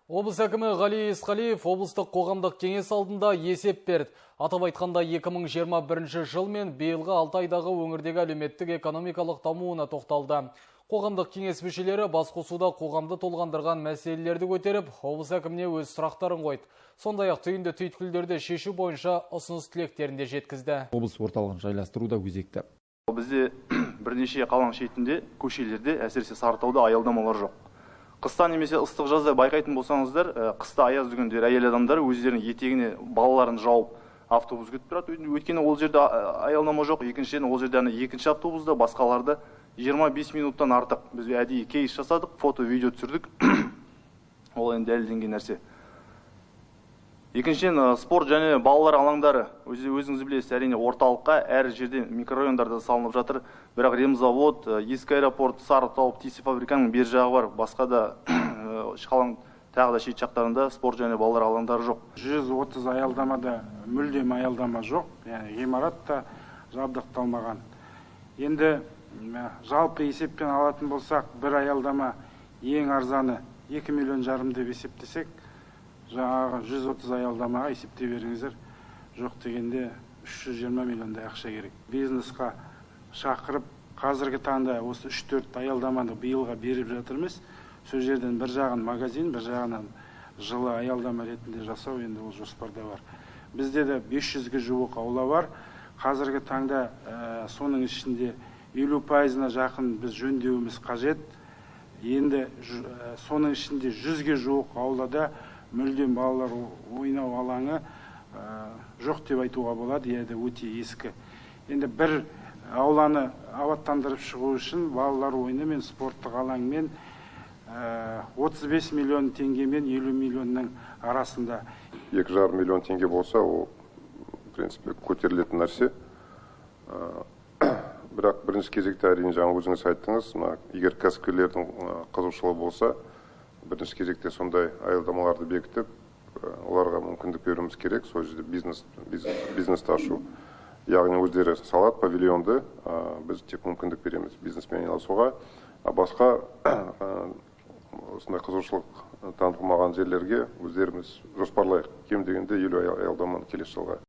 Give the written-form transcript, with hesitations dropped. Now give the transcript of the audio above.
Облыс әкімі Ғали Есқалиев облыстық қоғамдық кеңес алдында есеп берді. Атап айтқанда, 2021 жыл мен биылғы 6 айдағы өңірдегі әлеуметтік экономикалық дамуына тоқталды. Қоғамдық кеңес мүшелері басқосуда қоғамды толғандырған мәселелерді көтеріп, облыс әкіміне өз сұрақтарын қойды. Сондай-ақ түйінді түйткілдерді шешу бойынша ұсыныс тілектерін де жеткізді. Облыс орталығын жайластыру да өзекті. Бізде бірнеше қаланың шетінде, көшелерде, әсіресе Сарытауда аялдамалар жоқ. Қыста немесе ыстық жазда байқайтын болсаңыздар, қыста аяз күндері әйел адамдар өздерінің етегіне балаларын жауып автобус күтіп тұрады. Өйткені ол жерде аялдама жоқ. Екіншіден, ол жерде ана екінші автобуста басқаларда 25 минуттан артық. Біз әдейі кейс жасадық, фото, видео түсірдік. Ол енді дәлелденген нәрсе. Екіншіден, спорт және балалар алаңдары. Өзіңіз білесіз, әрине орталыққа әр жерде микрорайондарда салынып жатыр. Бірақ ремзавод, ескі аэропорт, Сарытау, птицефабриканың бер жағы бар. Басқа да қаланың тағы да шет жақтарында спорт және балалар алаңдары жоқ. 130 аялдамада мүлдем аялдама жоқ, яғни ғимарат та жабдықталмаған. Енді жалпы есеппен алатын болсақ, бір аялдама ең арзаны 2,5 миллион деп есептесек, жаңағы 130 аялдамаға есептей беріңіздер, жоқ дегенде 320 миллиондай ақша керек. Бизнесқа шақырып, қазіргі таңда осы 3-4 аялдаманы биылға беріп жатырмыз. Сол жерден бір жағын магазин, бір жағынан жылы аялдама ретінде жасау енді ол жоспарда бар. Бізде де 500-ге жуық аула бар. Қазіргі таңда соның ішінде 50%-ына жақын біз жөндеуіміз қажет. Енді соның ішінде 100-ге жуық аулада мүлдем балалар ойнау алаңы жоқ деп айтуға болады, яғни өте ескі. Енді бір ауланы абаттандырып шығу үшін балалар ойыны мен спорттық алаңмен 35 миллион теңге мен 50 миллионның арасында. 2,5 миллион теңге болса, ол, в принципе, көтерілетін нәрсе. Бірақ бірінші кезекте, әрине, жаңа өзіңіз айттыңыз, мына егер кәсіпкерлердің қызығушылығы болса, бірінші кезекте сондай аялдамаларды бекітіп, оларға мүмкіндік беруіміз керек, сол жерде бизнесті ашу. Яғни өздері салады павильонды, біз тек мүмкіндік береміз бизнеспен айналысуға. А басқа осындай қызығушылық танытылмаған жерлерге өздеріміз жоспарлайық. Кем дегенде 50 аялдаманы келесі жылға.